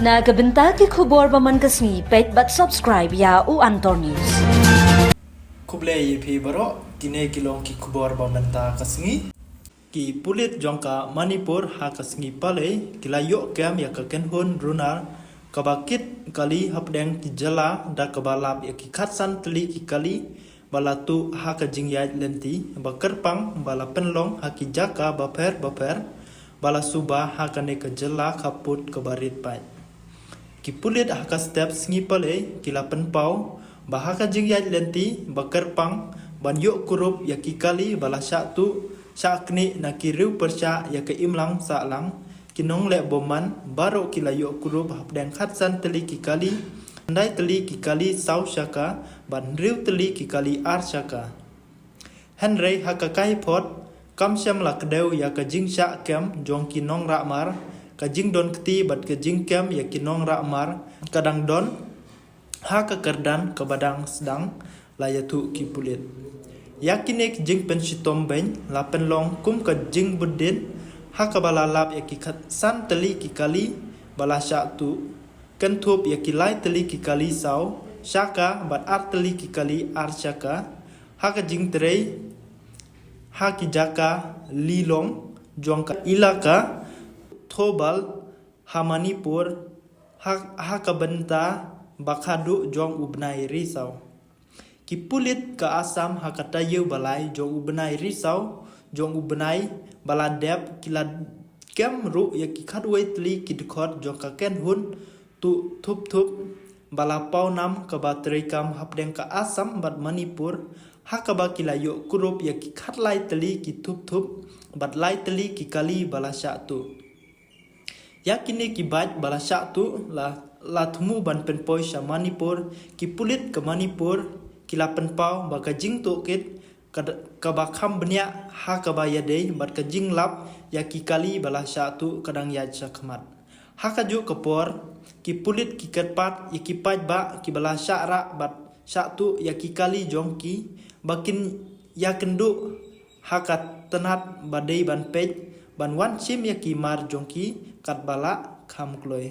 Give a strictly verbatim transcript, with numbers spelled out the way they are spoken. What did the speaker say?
Na ka bynta ki khubor ba man ka sngi, peit bad subscribe ïa u Antor News. Khublei ïa phi baroh, kine ki long ki khubor ba mynta ka sngi. Ki pulit jong ka Manipur ha ka sngi Palei ki la ïoh kem ïa ka kynhun runar kaba kit kali hapdeng ki jylla da kaba lap ïa ki khatsan tylli ki kali ba la tuh ha ka jingïaid lynti ba kyrpang ba la pynlong ha ki jaka bapher bapher ba la suba ha kane ka jylla khappud kaba rit paid. Ki pulit ha ka step sngi Palei ki la pynpaw ba ha ka jingïaid lynti ba kyrpang ban ïoh kurup ïa ki kali ba la shah tuh shah knieh na ki riew pyrshah ïa ka imlang sahlang, ki nongleh bymman baroh ki la ïoh kurup hapdeng khatsan tylli ki kali, khyndai tylli ki kali saw shaka bad hynriew tylli ki kali ar shaka. Hynrei ha ka kaiphod kam shym la kdew ïa ka jingshah kem jong ki nongrah mar, ka jingdon kti bad ka jingkem ïa ki nongrah mar ka dang don ha ka kyrdan kaba dang sdang, la ïathuh ki pulit. Ïa kine ki jingpynshitom beiñ la pynlong kum ka jingbud dien ha kaba la lap ïa ki khatsan tylli ki kali ba la shah tuh, kynthup ïa ki lai tylli ki kali saw shaka bad ar tylli ki kali ar shaka ha ka jingtrei ha ki jaka lilong jong ka ilaka Thoubal ha Manipur, ha, ha ka bynta ba khadduh jong u bnai Risaw. Ki pulit ka Assam ha ka taïew ba lai jong u bnai Risaw jong u bnai ba la dep ki la kem ruh ïa ki khatwei tylli ki dkhot jong ka kynhun tuh thup thup ba la paw nam kaba treikam hapdeng ka Assam bad Manipur, ha kaba ki la ïoh kurup ïa ki khatlai tylli ki thup thup bad lai tylli ki kali ba la shah tuh. Ïa kine ki bike ba la shah tuh la, la thmu ban pynpoi sha Manipur, ki pulit ka Manipur ki la pynpaw ba ka jingtohkit ka, kaba kham bniah ha kaba ïadei bad ka jinglap ïa ki kali ba la shah tuh ka dang ïaid shakhmat. Ha kajuh ka por, ki pulit ki kyrpad ïa ki paidbah kiba la shah rah bad shah tuh ïa ki kali jong ki ba kin ïakynduh ha ka tnat ba dei ban peit ban wan shim ïa ki mar jong ki katba lah kham kloi.